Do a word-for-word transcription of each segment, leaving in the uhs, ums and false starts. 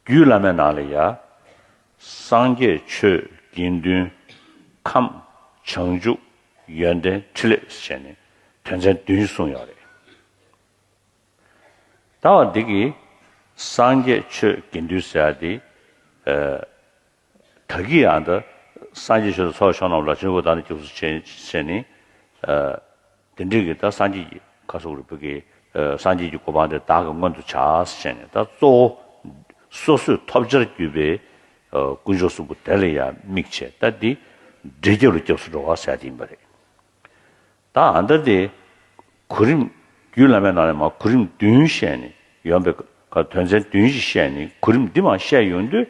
རྒྱུད་བླ་མའི་ནང་ལ་ཡ། སངས་རྒྱས་ཆོས་དགེ་འདུན། ཁམས། བྱང་ཆུབ། ཡོན་ཏན་ཕྲིན་ལས་ཟེར་ནས་དོན་ཚན་བདུན་གསུངས་ཡོད་རེད། ད་བ་འདི་གི་སངས་རྒྱས་ཆོས་དགེ་འདུན་ཟེར་ཡ་དེ། ཨ། ད་གི་ཡང་ད་སངས་རྒྱས་ཆོས་དང་ཚོགས་ཕྱོགས་རྣམས་ལ་བྱིན་རླབས་དང་ནི་སྐྱབས་སུ་མཆི་ཟེར་ནས། ཨ། དེ་འདྲའི་གི་ད་སངས་རྒྱས་ཀྱི་ཁ་སོགས་རིག་པ་གི། ཨ། སངས་རྒྱས་ཀྱི་གོ་འཕང་དེ་བདག་གི་མངོན་དུ་བྱ་ཟེར་ནས། ད་གཙོ་བོ་སོ་སོས་ཐོབ་བྱར་གྱུར་པའི། ཨ། དཀོན་མཆོག་གསུམ་པོ་དེ་ལ་ཡང་དམིགས་བྱས། ད་འདི་འབྲས་རྒྱལ་ལ་སྐྱབས་སུ་འགྲོ་བ་ཟེར་དེ་ཡིན་པ་རེད། ད་ཨ་ད་དེ་གོ་རིམ། རྒྱུད་བླ་མའི་ནང་ནས་མར་གོ་རིམ་བདུན་བཤད་ནས། ཡོན་པའི་ཁ་དོན་ཚན་བདུན་ཞིག་བཤད་ནས། གོ་རིམ་འདི་མར་བཤད་ཡོང་དུས།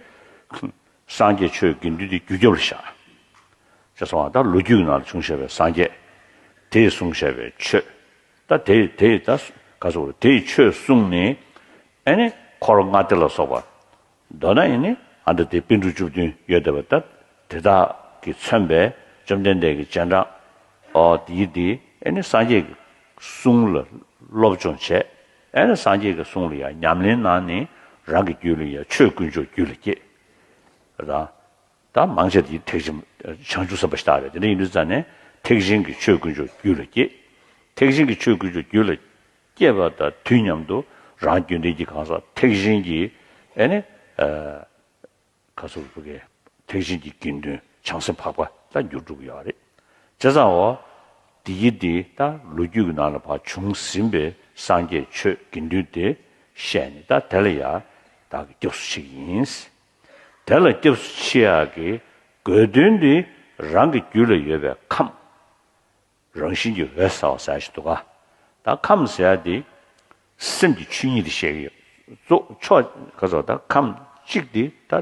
སངས་རྒྱས་ཆོས་དགེ་འདུན་དེ་རྒྱུད་སྐྱབས་ལ་བཞག་ཅེས་གསུངས་པ། ད་ལོ་རྒྱུས་ཀྱི་ནང་ལ་བྱུང་བཞག་པའི་སངས་རྒྱས། དེས་གསུངས་བཞག་པའི་ཆོས། ད་དེ་དེ་ད་ག་ཟེར་དགོས་རེད། དེས་ཆོས་གསུངས་ནས། ཨ་ནི་འཁོར་ལྔ་སྡེ་ལ་སོགས་པ། མདོར་ན་ཨ་ནི་ཨ་ད་དེ་པཎ་གྲུབ་བཅུ་བདུན་ཡོད་བསྡད་པ། ད་དེ་དག་གིས་མཚོན་པའི་བཅོམ་ལྡན་འདས་ཀྱི་སྤྱན་དྲངས། ཨོ་དེ་ཡི་དེ་ཨ་ནི་སངས་རྒྱས་ཀྱི་གསུང་ལ་སློབ་སྦྱོང་བྱས། ཨ་ནི་སངས་རྒྱས་ཀྱི་གསུང་ལ་ཡང་ཉམས་ལེན་གནང་ནས། རང་གི་རྒྱུད་ལ་ཡང་ཆོས་དཀོན་མཆོག་རྒྱུད་ལ་སྐྱེས། རང་། ད་མང་ཆེ་དེ་ཐེག་ཆེན། བྱང་ཆུབ་སེམས་དཔའ་ཞིག་རེད། དེ་འདྲ་ཡིན་དུས་ཙང་ནས་ཐེག་ཆེན་གྱི་ཆོས་དཀོན་མཆོག་རྒྱུད་ལ་སྐྱེས། ཐེག་ཆེན་གྱི་ཆོས་དཀོན་མཆོག་རྒྱུད་ལ་སྐྱེས་པ་དང་དུས་མཉམ་དུ་རང་རྒྱུད་ལྡན་གྱི་གང་ཟག་ཐེག་ཆེན་གྱི། ཨེ་ནི། ཨ། ག་ཟེར་དགོས་རེད། ཐེག་ཆེན་གྱི་དགེ་འདུན་བྱང་སེམས་འཕགས་པ་ལ་འགྱུར་འགྲོ་གི་ཡོད་རེད། བྱས་ཙང་འོ། འདི་ཡི་འདི་ད་ལོ་རྒྱུས་ཀྱི་ནང་ལ་ཕར་བྱུང་ཟིན་པའི་སངས་རྒྱས་ཆོས་དགེ་འདུན་དེ་བཤད་ནས། ད་དེ་ལ་ཡང་བདག་གིས་སྐྱབས་སུ་མཆི་གི་ཡིན། དེ་ལ་སྐྱབས་སུ་མཆི་ཡག་གི་དགོས་དོན་འདི། རང་གི་རྒྱུད་ལ་ཡོད་པའི་ཁམས། རང་བཞིན་གྱིས་འོད་གསལ་བ་ཟེར་ཞིག་འདུག་ག་ད་ཁམས་ཟེར་ཡ་དེ་སེམས་ཀྱི་ཆོས་ཉིད་དེ་བཤད་ཀྱི་ཡོད། གཙོ་ཕྱོགས་ག་ཚོད། ད་ཁམས་གཅིག་དེ་ད་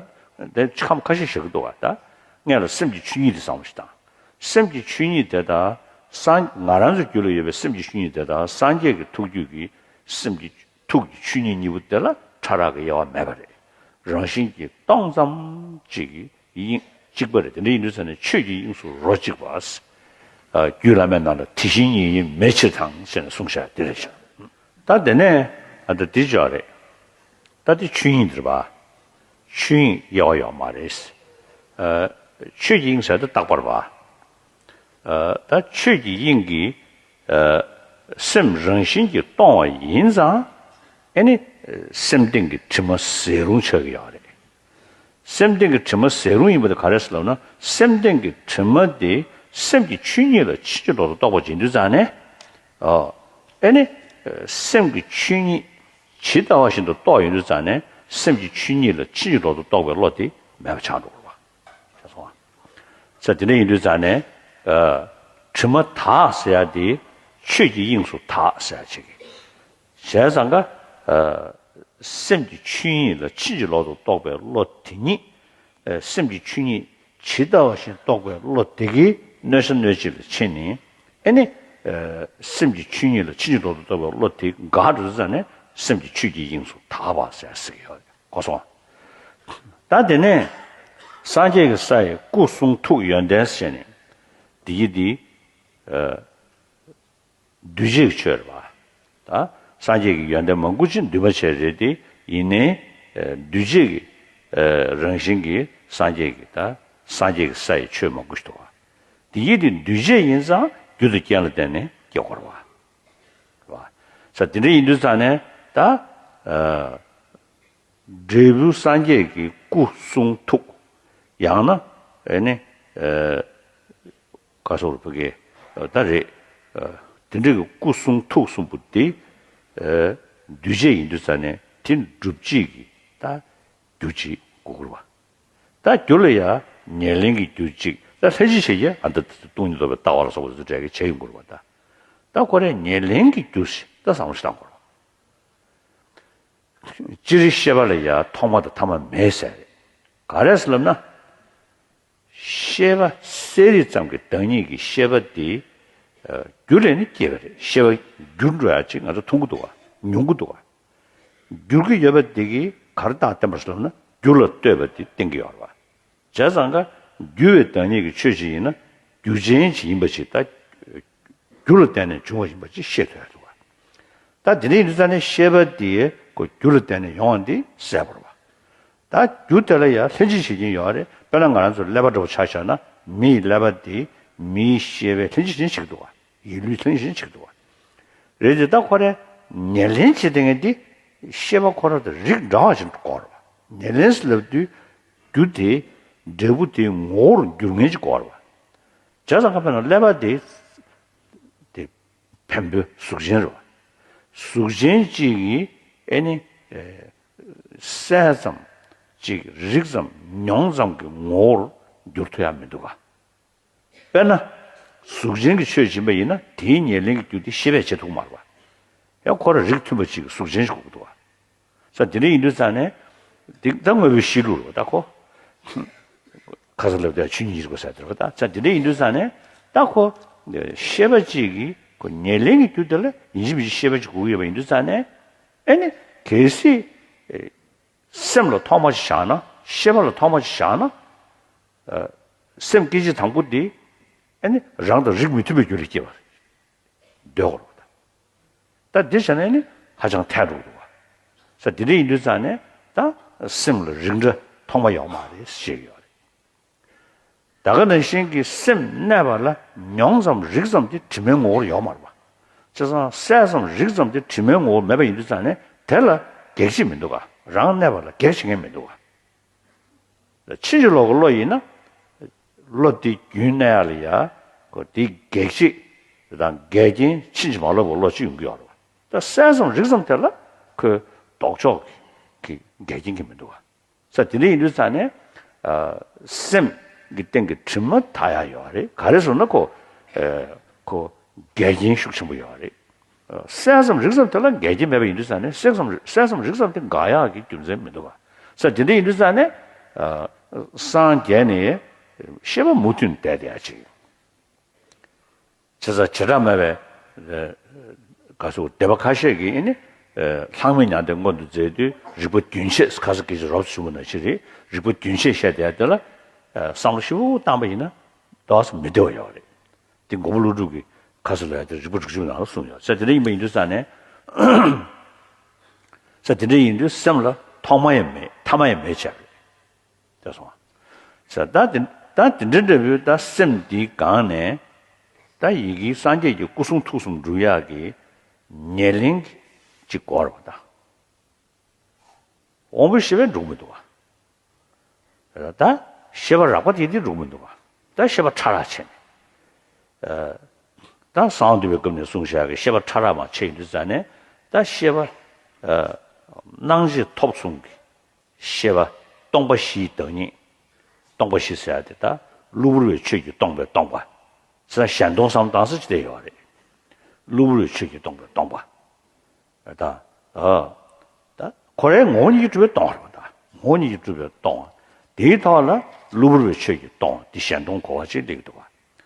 དེ་ཁམས་ཁ་ཤས་བཞག་གི་འདུག་ག་ད་སྔོན་ལ་སེམས་ཀྱི་ཆོས་ཉིད་དེ་བསམ་བློ་ཞིག་བཏང་། སེམས་ཀྱི་ཆོས་ཉིད་དེ་དང་སངས། ང་རང་ཚོའི་རྒྱུད་ལ་ཡོད་པའི་སེམས་ཀྱི་ཆོས་ཉིད་དེ་དང་སངས་རྒྱས་ཀྱི་ཐུགས་རྒྱུད་ཀྱི་སེམས་ཀྱི་ཐུགས་ཀྱི་ཆོས་ཉིད་གཉིས་པོ་དེ་ལ་ཕྲ་རགས་ཀྱི་དབྱེ་བ་མེད་པ་རེད། རང་བཞིན་གྱིས་སྟོང་ཙམ་གཅིག་གི་དབྱིངས་གཅིག་པ་རེད། དེ་འདྲ་ཡིན་དུས་ཙང་ནས་ཆོས་ཀྱི་དབྱིངས་སུ་རོ་གཅིག་པ། ཨ། རྒྱུད་བླ་མའི་ནང་ལ་དེ་བཞིན་ཉིད་ཡིན་མེད་ཕྱིར་དང་ཟེར་ནས་གསུངས་བཞག་དེ་རེད་ཤག་ད་དེ་ནས་ཨ་ད་འདི་ཅོག་རེད། ད་འདི་ཆོས་དབྱིངས་འདིར་བ། ཆོས་དབྱིངས་དབྱེ་བ་ཡོད་མ་རེད། ཨ། ཆོས་ཀྱི་དབྱིངས་ཟེར་དུས་རྟག་པར་བ། ཨ། ད་ཆོས་ཀྱི་དབྱིངས་ཀྱི། ཨ། སེམས་རང་བཞིན་གྱིས་སྟོང་བ་ཡིན་ཙང་། ཨེ་ནི། སེམས་སྟེང་གི་དྲི་མ་ཟད་རུང་ཆགས་ཀྱི་ཡོད་རེད། སེམས་སྟེང་གི་དྲི་མ་ཟད་རུང་ཡིན་པ་དེ་ག་རེ་ཟེར་ལབ་ན། སེམས་སྟེང་གི་དྲི་མ་དེ་སེམས་ཀྱི་ཆོས་ཉིད་ལ་ཕྱིན་ཅི་ལོག་ཏུ་རྟོགས་པ་ཡིན་དུས་ཙང་ནས། ཨོ། ཨེ་ནི། སེམས་ཀྱི་ཆོས་ཉིད་ཇི་ལྟ་བ་བཞིན་དུ་རྟོགས་ཡོང་དུས་ཙང་ནས། སེམས་ཀྱི་ཆོས་ཉིད་ལ་ཕྱིན་ཅི་ལོག་ཏུ་རྟོགས་པའི་བློ་དེ་མེད་པ་ཆགས་འགྲོ་བ། ཤེས་སོང་ང་། ས་དེ་འདྲ་ཡིན་དུས་ཙང་ནས། ཨ། དྲི་མ་དག་ཟེར་ཡ་དེ་ཆོས་ཀྱི་དབྱིངས་སུ་དག་ཟེར་ཡ་ཅིག་གིས། བྱས་ཙང་ཀ། ཨ། སེམས་ཀྱི་ཆོས་ཉིད་ལ་ཕྱིན་ཅི་ལོག་ཏུ་རྟོགས་པའི་བློ་དེ་ཉིད། ཨ། སེམས་ཀྱི་ཆོས་ཉིད་ཇི་ལྟ་བ་བཞིན་རྟོགས་པའི་བློ་དེ་གིས་གནོད་བྱ་གནོད་བྱེད་ལ་ཕྱེ་ནས། ཨེ་ནི། ཨ། སེམས་ཀྱི་ཆོས་ཉིད་ལ་ཕྱིན་ཅི་ལོག་ཏུ་རྟོགས་པའི་བློ་དེ་འགག་འགྲོ་དུས་ཙང་ནས་སེམས་ཀྱི་ཆོས་ཀྱི་དབྱིངས་སུ་དག་པ་ཟེར་ཟེར་གྱི་ཡོད་རེད། གོ་སོང་། ད་དེ་ནས་སངས་རྒྱས་ཀྱི་ས་ཡི་སྐུ་གསུང་ཐུགས་ཡོན་ཏན་ཟེར་ནས། འདི་ཡི་འདི། ཨ། འདུས་བྱས་ཀྱི་ཆོས་རེད་པ། ད་སངས་རྒྱས་ཀྱི་ཡོན་ཏན་མང་པོ་ཅིག་འདུས་མ་བྱས་རེད་དེ། ཡིན་ནའི། ཨ། འདུས་བྱས་ཀྱི། ཨ། རང་བཞིན་གྱིས་སངས་རྒྱས་ཀྱི། ད་སངས་རྒྱས་ཀྱི་ས་ཡི་ཆོས་མང་པོ་ཞིག་འདུག་པ། འདི་ཡི་འདི་འདུས་བྱས་ཡིན་ཙང་རྒྱུ་དང་རྐྱེན་ལ་བརྟེན་ནས་སྐྱེ་དགོས་རེད་པ། རེད་པ། ས་དེ་འདྲ་ཡིན་དུས་ཙང་ནས་ད། ཨ། འབྲས་བུ་སངས་རྒྱས་ཀྱི་སྐུ་གསུང་ཐུགས། ཡང་ན་ཨེ་ནི། ཨ། ག་སོགས་ཕ་གི། ཨ། ད་རེད། ཨ། དེ་འདྲ་གི་སྐུ་གསུང་ཐུགས་གསུམ་པོ་དེ། ཨ། འདུས་བྱས་ཡིན་དུས་ཙང་ནས་དེ་སྒྲུབ་བྱེད་ཀྱི་ད་རྒྱུ་གཅིག་དགོས་ཀྱི་རེད་པ། ད་རྒྱུ་ལ་ཡང་ཉེར་ལེན་གྱི་རྒྱུ་གཅིག། ད་ལྷན་ཅིག་བྱེད་ཀྱི་ཨ་ད་སྟོང་ཉིད་རྟོགས་པའི་ལྟ་བ་ལ་སོགས་པ་དེ་ཚོ་འབྲེལ་གྱི་བྱེད་ཡོང་དགོས་རེད་པ། ད་ད་ཁོ་རང་ཉེར་ལེན་གྱི་རྒྱུ་ཞིག་ད་བསམ་བློ་ཞིག་བཏང་དགོས་རེད་པ། སྤྱིར་ཤེས་པ་ལ་ཡང་ཐོག་མ་དང་ཐ་མ་མེད་ཟེར་རེད། ག་རེ་ཟེར་ལབ་ན། ཤེས་པ་གསལ་རིག་ཙམ་གྱི་བདག་ཉིད་ཀྱི་ཤེས་པ་དེ། ཨ། རྒྱུ་ལས་ནི་སྐྱེས་པ་རེད། ཤེས་པ་འགྱུར་འགྲོ་ཡ་ཅིག་ང་ཚོ་མཐོང་གི་འདུག་ག་མྱོང་གི་འདུག་ག་འགྱུར་གྱི་ཡོད་པ་དེ་གིས་ག་རེ་བདག་བསྟན་པ་ཟེར་ལབ་ན། རྒྱུ་ལ་ལྟོས་པ་དེ་བསྟན་གྱི་ཡོད་རེད་པ། བྱས་ཙང་ཀ་འགྱུར་བའི་བདག་ཉིད་ཀྱི་ཆོས་ཅིག་ཡིན་ན་རྒྱུ་ཅན་ཅིག་ཡིན་པ་ཅིག་ད་རྒྱུ་ལ་བརྟེན་ནས་བྱུང་བ་ཡིན་པ་ཅིག་ཤེས་ཐུབ་ཡ་འདུག་ག་ད་དེ་འདྲ་ཡིན་དུས་ཙང་ནས་ཤེས་པ་དེ་ཁོ་རྒྱུ་ལ་བརྟེན་ནས་ཡོང་བ་འདི་གསལ་པོ་རེད་པ། ད་ ད་རྒྱུ་དེ་ལ་ཡང་ལྷན་ཅིག་བྱེད་ཀྱིན་ཡོད་རེད། དཔེར་ན་ང་རང་ཚོ་ཀླད་པ་འདྲ་བོ་ཆ་བཞག་ན། མི་ཡི་ཀླད་པ་དེ་མི་ཡི་ཤེས་པས་ལྷན་ཅིག་བྱེད་ཀྱིན་འདུག་ག་ཡིད་ལུས་ལྷན་ཅིག་བྱེད་ཀྱིན་འདུག་ག་རེད་དེ། ད་ཁོ་རེ་ཉེར་ལེན་བྱེད་བསྡད་མཁན་དེ་ཤེས་པ་ཁོ་རང་དང་རིགས་འདྲ་བ་ཞིག་གོ་རེད་པ། ཉེར་ལེན་ལབ་དུས་རྒྱུ་དེ་འབྲས་བུ་དེའི་ངོ་བོར་འགྱུར་མཁན་ཅིག་གོ་རེད་པ། བྱས་ཙང་ཁ་དཔེར་ན་ཀླད་པ་དེ་དེ་བེམ་པོའི་གཟུགས་ཅན་རེད་པ། གཟུགས་ཅན་གཅིག་གིས་ཨེ་ནི་ཨེ་གསལ་ཙམ་གཅིག་རིག་ཙམ་མྱོང་ཙམ་གྱི་ངོ་བོར་འགྱུར་ཐུབ་ཡག་མི་འདུག་ག་དཔེར་ན། གཟུགས་ཅན་གྱི་ཆོས་བྱིན་པ་ཡིན་ན་དེའི་ཉེར་ལེན་གྱི་རྒྱུ་དེ་ཤེས་པས་བྱེད་ཐུབ་ཀྱི་མ་རེད་པ། ཡང་ཁོ་རང་རིགས་མཐུན་པ་གཅིག་གི་གཟུགས་ཅན་ཞིག་དགོས་ཀྱི་འདུག་ག་ས་དེ་འདྲ་ཡིན་དུས་ཙང་ནས། འདི་ད་དངོས་པོའི་གཤིས་ལུགས་རེད་པ། ད་ཁོ། ཁ་ས་ལབ་དེ་ཆོས་ཉིད་རིག་པ་ཟེར་དེ་རེད་པ། ད་ས་དེ་འདྲ་ཡིན་དུས་ཙང་ནས། ད་ཁོ། ཤེས་པ་གཅིག་གིས་ཁོ་ཉེར་ལེན་གྱི་རྒྱུ་དེ་ལ་ཡིན་གཅིག་མིན་གཅིག་ཤེས་པ་གཅིག་དགོས་ཀྱི་ཡོད་པ་ཡིན་དུས་ཙང་ནས། ཨེ་ནི། གལ་སྲིད། སེམས་ལ་ཐོག་མ་ཞིག་བཞག་ན། ཤེས་པ་ལ་ཐོག་མ་ཞིག་བཞག་ན། ཨ། སེམས་སྐད་ཅིག་དང་པོ་འདི། ཨ་ནི་རང་དང་རིགས་མི་མཐུན་པའི་རྒྱུ་ལ་སྐྱེ་བ་རེད། འདོད་དགོས་རེད་པ། ད་འདི་བྱས་ན་ནི་ཧ་ཅང་ཐལ་འགྲོ་གི་འདུག་པ། ས་དེ་འདྲ་ཡིན་དུས་ཙང་ནས་ད་སེམས་ལ་རིགས་འདྲ་ཐོག་མ་ཡོད་མ་རེད་ཞེས་ཡོད་རེད། ད་ག་ནང་བཞིན་གྱི་སེམས་གནས་པ་ལ་མྱོང་ཙམ་རིག་ཙམ་དེ་དྲི་མའི་ངོ་བོར་ཡོད་མ་རེད་པ། བྱས་ཙང་གསལ་ཙམ་རིག་ཙམ་དེ་དྲི་མའི་ངོ་བོར་མེད་པ་ཡིན་དུས་ཙང་ནས་དེ་ལ་གེགས་བྱེད་མི་འདུག་ག་རང་གནས་པ་ལ་གེགས་བྱེད་མཁན་མི་འདུག་ག་ཕྱིན་ཅི་ལོག་གི་བློ་ཡིན་ན། བློ་དེ་རྒྱུན་གནས་ཡག་ལ་ཡ། ཁོ་དེ་གེགས་བྱེད་དང་འགལ་རྐྱེན་ཕྱིན་ཅི་མ་ལོག་པའི་བློ་ཅིག་ཡོང་གི་ཡོད་རེད་པ། ད་གསལ་ཙམ་རིག་ཙམ་དེ་ལ་ཁོའི་ལྡོག་ཕྱོགས་ཀྱི་འགལ་རྐྱེན་གྱི་མི་འདུག་ག་ས་དེ་འདྲ་ཡིན་དུས་ཙང་ནས། ཨ། སེམས་ཀྱི་སྟེང་གི་དྲི་མ་དག་ཡག་ཡོད་རེད། ག་རེ་ཟེར་ན་ཁོ། ཨ། ཁོ་འགལ་རྐྱེན་ཤུགས་ཆེན་པོ་ཡོད་རེད། ཨ། གསལ་ཙམ་རིག་ཙམ་དེ་ལ་འགལ་རྐྱེན་མེད་པ་ཡིན་དུས་ཙང་ནས་གསལ་ཙམ་གསལ་ཙམ་རིག་ཙམ་དེ་འགག་ཡག་གི་རྒྱུ་མཚན་མི་འདུག་ག་ས་དེ་འདྲ་ཡིན་དུས་ཙང་ནས། ཨ། སངས་རྒྱས་ནས་ཤེས་པ་མུ་མཐུད་བསྡད་བསྡད་ཡག་ཅིག་བྱས་ཙང་བྱེ་བྲག་སྨྲ་བའི། ཨ། ག་ཟེར། སྡེ་པ་ཁ་ཤས་ཀྱིས་ཨེ་ནི། ཨ། ལྷག་མེད་མྱང་འདས་མངོན་དུ་མཛད་དུས་རིགས་པ་རྒྱུན་ཆད། ཁ་ས་སྐད་ཆ་རོབ་ཙམ་ཞུ་བ་ནང་བཞིན་རེད། རིགས་པ་རྒྱུན་ཆད་བཤད་བསྡད་དེ་ལ། ཨ། བསམ་བློ་ཞིབ་པོ་བཏང་པ་ཡིན་ན་ཏོག་ཙམ་མི་བདེ་བ་ཡོད་རེད། དེ་མགོན་པོ་ཀླུ་སྒྲུབ་ཀྱིས་ཁ་ས་ལ་ཡ་དེ་རིགས་པ་དྲུག་ཅུ་པའི་ནང་ལ་གསུངས་ཡོད། ས་དེ་འདྲ་ཡིན་པ་ཡིན་དུས་ཙང་ནས། ས་དེ་འདྲ་ཡིན་དུས་སེམས་ལ་ཐོག་མ་ཡང་མེད། ཐ་མ་ཡང་མེད་བྱས་པ་རེད། དེ་སོང་། ས་ད་དེ་ད་དེ་འདྲ་འདྲ་བོའི་ད་སེམས་འདིའི་སྒང་ནས། ད་ཡི་གེའི་སངས་རྒྱས་ཀྱི་སྐུ་གསུང་ཐུགས་གསུམ་འགྲུབ་ཡག་གི་ཉེར་ལེན་གྱི་གཅིག་དགོས་རེད་པ་ད། དབང་པོའི་ཤེས་པས་འགྲུབ་མི་འདུག་ག་ད་ཤེས་པ་རགས་པ་དེ་དེ་འགྲུབ་མི་འདུག་ག་ད་ཤེས་པ་ཕྲ་རགས་ཆེ་ནས། ཨ། ད་གསང་བ་འདུས་པའི་སྐབས་ནས་གསུངས་བཞག་གི་ཤེས་པ་ཕྲ་རགས་མ་ཆེ་ཡིན་དུས་ཙང་ནས། ད་ཤེས་པ། ཨ། སྣང་མཆེད་ཐོབ་གསུམ་གྱི་ཤེས་པ། སྟོང་པ་བཞིའི་བདག་ཉིད། སྟོང་པ་བཞི་ཟེར་ཡག་དེ་ད་གློ་བུར་བའི་ཆོས་ཀྱིས་སྟོང་པའི་སྟོང་པ། ས་གཞན་སྟོང་བསམ་བློ་བཏང་ས་ཅི་བསྡད་ཡོད་རེད། གློ་བུར་བའི་ཆོས་ཀྱིས་སྟོང་པའི་སྟོང་པ། ད། ཨ། ད་ཁོ་རའི་ངོ་བོ་ཉིད་ཀྱིས་གྲུབ་པས་སྟོང་བ་རེད་པ། ད་ངོ་བོ་ཉིད་ཀྱིས་གྲུབ་པས་སྟོང་བ། དེའི་ཐོག་ལ་གློ་བུར་བའི་ཆོས་ཀྱིས་སྟོང་བ་དེ་གཞན་སྟོང་གོ་བ་ཅིག་སླེབས་ཀྱི་འདུག་ག་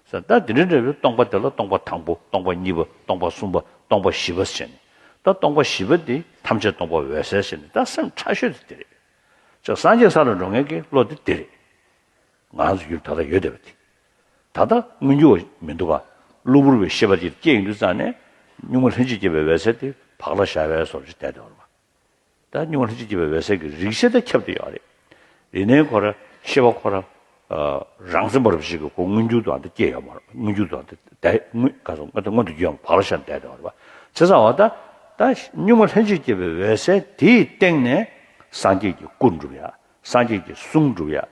ས་ད་དེ་འདྲ་འདྲ་བའི་སྟོང་པ་དེ་ལ་སྟོང་པ་དང་པོ། སྟོང་པ་གཉིས་པ། སྟོང་པ་གསུམ་པ། སྟོང་པ་བཞི་པ་ཟེར་ནས། ད་སྟོང་པ་བཞི་པ་དེ་ཐམས་ཅད་སྟོང་པ་འོད་གསལ་ཟེར་ནས། ད་སེམས་ཕྲ་ཤོས་དེ་དེ་རེད། ཅག་སངས་རྒྱས་ས་ལ་འགྲོ་མཁན་གྱི་བློ་དེ་དེ་རེད། ང་ཚོ་ཡུལ་ད་ལྟ་ཡོད་བསྡད་པ་དེ། ད་ལྟ་མངོན་གྱུར་བ་མི་འདུག་ག་གློ་བུར་བའི་ཤེས་པ་དེ་སྐྱེས་ཡོང་དུས་ཙང་ནས། གཉུག་མ་ལྷན་ཅིག་སྐྱེས་པའི་འོད་གསལ་དེ་བག་ལ་ཞ་བའི་བཟོ་འདྲ་ཞིག་བསྡད་བསྡད་པ་རེད་པ། ད་གཉུག་མ་ལྷན་ཅིག་སྐྱེས་པའི་འོད་གསལ་གྱི་རིགས་ཤེས་དང་ཁྱབ་བསྡད་ཡོད་རེད། ཡིན་ནའི་ཁོ་ར་ཤེས་པ་ཁོ་ར། ཨ། རང་མཚན་མ་རབ་ཞིག་གི་ཁོ་མངོན་གྱུར་དུ་ཨ་འདི་སྐྱེས་ཡོད་མ་རེད། མངོན་གྱུར་དུ་ཨ་འདི་བསྡད། མངོན་ག་ཚོད་མངོན་དུ་མངོན་དུ་གྱུར་ཡོང་བ་བག་ལ་ཞ་བསྡད་བསྡད་པ་རེད་པ། བྱས་ཙང་བ་ད། ད་གཉུག་མ་ལྷན་ཅིག་སྐྱེས་པའི་འོད་གསལ་དེའི་སྟེང་ནས་སངས་རྒྱས་ཀྱི་སྐུ་འགྲུབ་ཡ། སངས་རྒྱས་ཀྱི་གསུང་འགྲུབ་ཡ། ཨ།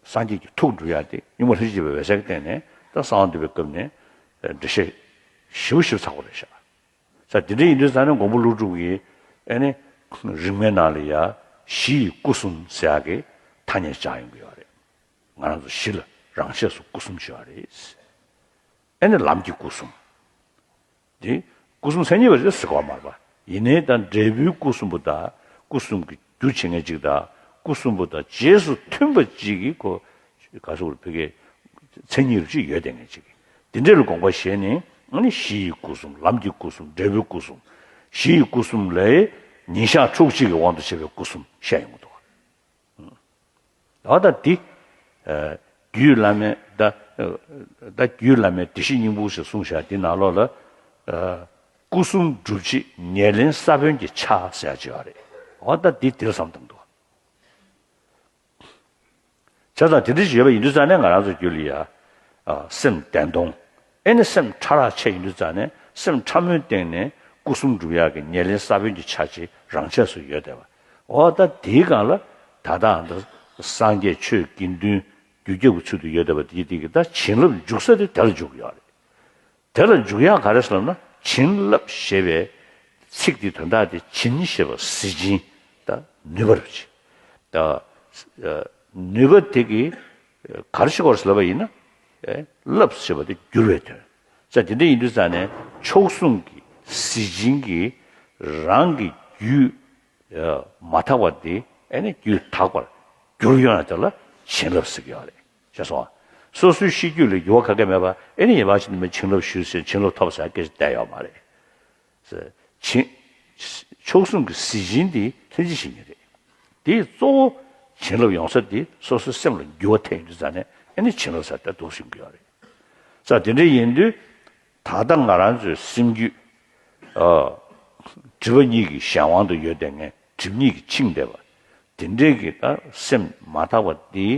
སངས་རྒྱས་ཀྱི་ཐུགས་འགྲུབ་ཡ་དེ་གཉུག་མ་ལྷན་ཅིག་སྐྱེས་པའི་འོད་གསལ་གྱི་སྟེང་ནས། ད་གསང་བ་འདུས་པའི་སྐབས་ནས་འགྲེལ་བཤད་ཞིབ་ཞིབ་ཚགས་པོ་རེད་ཤག་ས་དེ་འདྲ་ཡིན་དུས་ཙང་ནས་མགོན་པོ་ཀླུ་སྒྲུབ་ཀྱིས་ཨེ་ནི་རིག་མའི་ནང་ལ་ཡ་གཞི་ཡི་སྐུ་གསུམ་ཟེར་ཡག་གི་ཐ་སྙད་སྦྱར་ཡོང་གི་ཡོད་རེད། ང་རང་ཚོ་གཞི་ལ་རང་ཆས་སུ་སྐུ་གསུམ་ཞེས་པ་རེད། ཨེ་ནི་ལམ་གྱི་སྐུ་གསུམ། དེ་སྐུ་གསུམ་མཚན་ཉིད་པ་རེད་ཟེར་གོ་མ་རེད་པ། ཡིན་ནའི་ད་འབྲས་བུའི་སྐུ་གསུམ་པོ་དང་། སྐུ་གསུམ་གྱི་རྒྱུ་བྱེད་མཁན་གཅིག་དང་། སྐུ་གསུམ་པོ་དང་རྗེས་སུ་མཐུན་པ་གཅིག་གི་ཁོ་ག་ཟེར་དགོས་རེད། ཕ་གིའི་མཚན་ཉིད་རུ་གཅིག་ཡོད་བསྡད་མཁན་གཅིག་གི། དེ་འདྲ་ལ་དགོངས་པ་བཞེས་ནས། ཨ་ནི་གཞི་ཡི་སྐུ་གསུམ། ལམ་གྱི་སྐུ་གསུམ། འབྲས་བུའི་སྐུ་གསུམ། གཞི་ཡི་སྐུ་གསུམ་ལས་ཉིན་ཞག་ཕྲུགས་གཅིག་གི་དབང་དུ་བྱས་པའི་སྐུ་གསུམ་བཤད་ཡོང་གི་འདུག་འོ་ད་འདི། ཨ། རྒྱུད་བླ་མའི། ད། ཨ། ད་རྒྱུད་བླ་མའི་བདེ་གཤེགས་སྙིང་པོ་ཞེས་གསུངས་བཞག་འདི་ནང་ལོགས་ལ། ཨ། སྐུ་གསུམ་སྒྲུབ་བྱེད་ཉེར་ལེན་ས་བོན་གྱི་ཆ་ཟེར་ཡག་ཅིག་ཡོད་རེད། འོ་ད་འདི་འདིར་བསམ་བཏང་འདུག་ད་ལྟ་དེ་འདྲ་ཞིག་ཡོད་པ་ཡིན་དུས་ཙང་ནས་ང་རང་ཚོ་རྒྱུད་ལ་ཡ། ཨ། སེམས་བདེན་སྟོང་། ཨེ་ནི་སེམས་ཕྲ་རགས་ཆེ་ཡིན་དུས་ཙང་ནས་སེམས་ཕྲ་མོའི་སྟེང་ནས་སྐུ་གསུམ་སྒྲུབ་ཡག་གི་ཉེར་ལེན་ས་བོན་གྱི་ཆ་ཅིག་རང་ཆས་སུ་ཡོད་བསྡད་པ། འོ་ད་དེའི་སྒང་ལ་ད་ལྟ་ཨ་ད་སངས་རྒྱས་ཆོས་དགེ་འདུན་རྒྱུད་རྒྱལ་པོའི་ཚུལ་དུ་ཡོད་བསྡད་པ་དེ་དེ་གི་ད་བྱིན་རླབས་འཇུག་ས་དེ་དེ་ལ་འཇུག་གི་ཡོད་རེད། དེ་ལ་འཇུག་ཡག་ག་རེ་ཟེར་ལབ་ན། བྱིན་རླབས་ཞེས་པའི་ཚིག་དེའི་དོན་དག་དེ་བྱིན་ཞེས་པ་གཟི་བྱིན་དང་ནུས་པ་རེད་པ། ད་ནུས་པ་དེ་གིས་ག་རེ་བྱེད་ཀྱི་ཡོད་རེད་ཟེར་ལབ་པ་ཡིན་ན། རླབས་ཞེས་པ་དེ་བསྒྱུར་བའི་དོན། ས་དེ་འདྲ་ཡིན་དུས་ཙང་ནས་མཆོག་ཟུང་གི་གཟི་བྱིན་གྱིས་རང་གི་རྒྱུད་མ་དག་པ་དེ་ཨེ་ནི་རྒྱུད་དག་པར་བསྒྱུར་ཡོང་ན་དེ་ལ་བྱིན་རླབས་ཟེར་གྱི་ཡོད་རེད། ཤེས་སོང་ཨ། སོ་སོའི་ཤེས་རྒྱུད་ལ་འགྱུར་བ་ག་གེ་མེད་པ། ཨེ་ནི་ཡིན་པ་ཅིག་ནི་མ་བྱིན་རླབས་ཞུས་ཟེར་བྱིན་རླབས་ཐོབ་ཟེར་སྐད་ཆ་བསྡད་ཡོད་མ་རེད། བྱིན། མཆོག་ཟུང་གི་གཟི་བྱིན་དེ་ལྷན་ཅིག་བྱེད་ཉིད་རེད། དེའི་གཙོ་བོ་བྱིན་རླབས་ཡོང་ས་དེ་སོ་སོའི་སེམས་ལ་འགྱུར་བ་ཐེབས་ཡོང་དུས་ཙང་ནས་ཨེ་ནི་བྱིན་རླབས་ཟེར་དེ་འདུག་སེ་ཡོང་གི་ཡོད་རེད། ས་དེ་འདྲ་ཡིན་དུས་ད་ལྟ་ང་རང་ཚོའི་སེམས་རྒྱུད། ཨ། སྒྲིབ་པ་གཉིས་ཀྱི་གཞན་དབང་དུ་ཡོད་བསྡད་མཁན་སྒྲིབ་གཉིས་ཀྱིས་འཆིང་བསྡད་པ། དེ་འདྲའི་གི་ད་སེམས་མ་དག་པ་དེའི་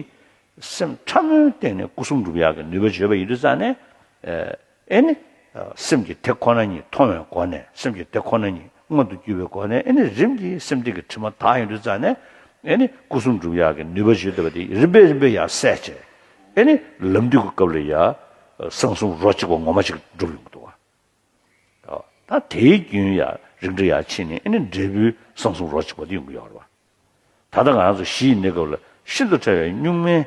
སེམས་ཕྲ་མོའི་སྟེང་ནས་སྐུ་གསུམ་སྒྲུབ་ཡག་གི་ནུས་པ་ཡོད་པ་ཡིན་དུས་ཙང་ནས། ཨེ། ཨེ་ནི། ཨ། སེམས་ཀྱི་དེ་ཁོ་ན་ཉིད་མཐོང་བའི་སྒོ་ནས། སེམས་ཀྱི་དེ་ཁོ་ན་ཉིད་མངོན་དུ་གྱུར་པའི་སྒོ་ནས། ཨེ་ནི་རིམ་གྱིས་སེམས་གཏིང་གི་དྲི་མ་དག་ཡོང་དུས་ཙང་ནས། ཨེ་ནི་སྐུ་གསུམ་སྒྲུབ་ཡག་གི་ནུས་པ་ཡོད་བསྡད་པ་དེ་རིམ་པས་རིམ་པས་ཡར་གསལ་བྱས། ཨེ་ནི་ལམ་འདུས་ཀྱི་སྐབས་ལ་ཡ་གསང་གསུམ་རོ་གཅིག་པ་ངོ་མ་ཅིག་འགྲུབ་ཡོང་གི་འདུག་བ། ད་དེའི་རྒྱུན་ཡར་རིམ་གྱིས་ཡར་ཕྱིན་ནས་ཨེ་ནི་འབྲས་བུའི་གསང་གསུམ་རོ་གཅིག་པ་དེ་ཡོང་གི་ཡོད་རེད་བ། ད་ལྟ་ང་རང་ཚོ་གཞི་ཡི་གནས་སྐབས་ལ་ཤིན་ཏུ་ཕྲ་བའི་གཉུག་མའི་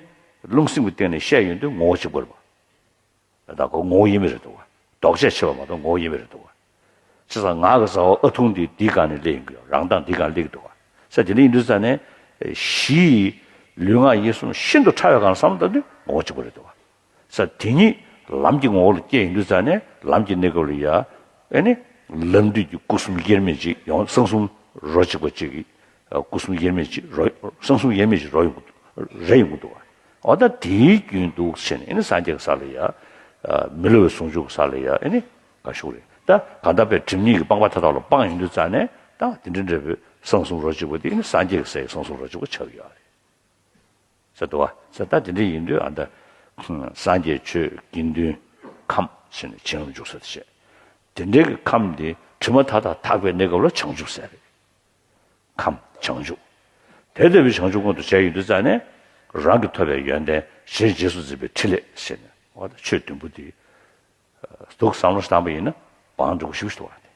རླུང་སེམས་ཀྱི་སྟེང་ནས་བཤད་ཡོང་དུས་ངོ་བོ་གཅིག་པ་རེད་བ། ད་ཁོ་ངོ་བོ་དབྱེར་མེད་རེད་འདུག་བ། ལྡོག་ཆས་ཕྱེ་བ་མ་གཏོགས་ངོ་བོ་དབྱེར་མེད་རེད་འདུག་བ། བྱས་ཙང་ངག་གི་རྩ་བ་ཨ་ཐུང་དེ་འདིའི་སྒང་ནས་སླེབས་ཡོང་གི་ཡོད། རང་མདངས་འདིའི་སྒང་སླེབས་ཀྱི་འདུག་བ། ས་དེ་འདྲ་ཡིན་དུས་ཙང་ནས་གཞི་ཡི་ལུས་ངག་ཡིད་གསུམ་ཤིན་ཏུ་ཕྲ་བའི་སྒང་བསམ་བློ་བཏང་དུས་ངོ་བོ་གཅིག་པ་རེད་འདུག་བ། ས་དེ་ཉིད་ལམ་གྱི་ངོ་བོ་ལ་སྐྱེས་ཡོང་དུས་ཙང་ནས་ལམ་གྱི་གནས་སྐབས་ལ་ཡ། ཨེ་ནི་ལམ་དུས་ཀྱི་སྐུ་གསུམ་དབྱེར་མེད་ཅིག་ཡོང་། གསང་གསུམ་རོ་གཅིག་པ་ཅིག་གི། ཨ། སྐུ་གསུམ་དབྱེར་མེད་ཅིག་རོ། གསང་གསུམ་དབྱེར་མེད་ཅིག་རོ་ཡོང་གི་འདུག་རེ་ཡོང་གི་འདུག་བ། འོ་ད་དེའི་རྒྱུན་འདུག་ཟེར་ནས་ཨེ་ནི་སངས་རྒྱས་ཀྱི་ས་ལ་ཡ། ཨ། མི་སླུ་བའི་ཟུང་འཇུག་གི་ས་ལ་ཡ་ཨེ་ནི་ག་ཞུ་རེད། ད་གང་ལྟར་པའི་སྒྲིབ་གཉིས་ཀྱི་སྤངས་པ་མཐའ་དག་ལ་སྤངས་ཡོང་དུས་ཙང་ནས་ད་དེ་འདྲའི་འདྲ་བའི་གསང་གསུམ་རོ་གཅིག་པ་དེ་ཨེ་ནི་སངས་རྒྱས་ཀྱི་སའི་གསང་གསུམ་རོ་གཅིག་པ་ཆགས་ཀྱི་ཡོད་རེད། ཟེར་འདུག་བ། ཟེར་ད་དེ་འདྲ་ཡིན་དུས་ཨ་ད་སངས་རྒྱས་ཆོས་དགེ་འདུན་ཁམས་ཟེར་ནས་བྱིན་རླབས་འཇུག་ས་དེ་བཤད། དེ་འདྲའི་གི་ཁམས་དེ་དྲི་མ་མཐའ་དག་དག་པའི་གནས་སྐབས་ལ་བྱང་ཆུབ་ཟེར་རེད། ཁམས་བྱང་ཆུབ། དེ་ལྟ་བུའི་བྱང་ཆུབ་མངོན་དུ་བྱས་ཡོང་དུས་ཙང་ནས་རང་གིས་ཐོབ་པའི་ཡོན་ཏན་གཞིར་རྗེས་སུ་འཛིན་པའི་ཕྲིན་ལས་ཟེར་ནས་འོ་ད་ཆོས་བདུན་པོ་དེ་འདུག་བསམ་བློ་བཏང་པ་ཡིན་ན་བང་འགྲོ་གི་ཞིག་འདུག་བ།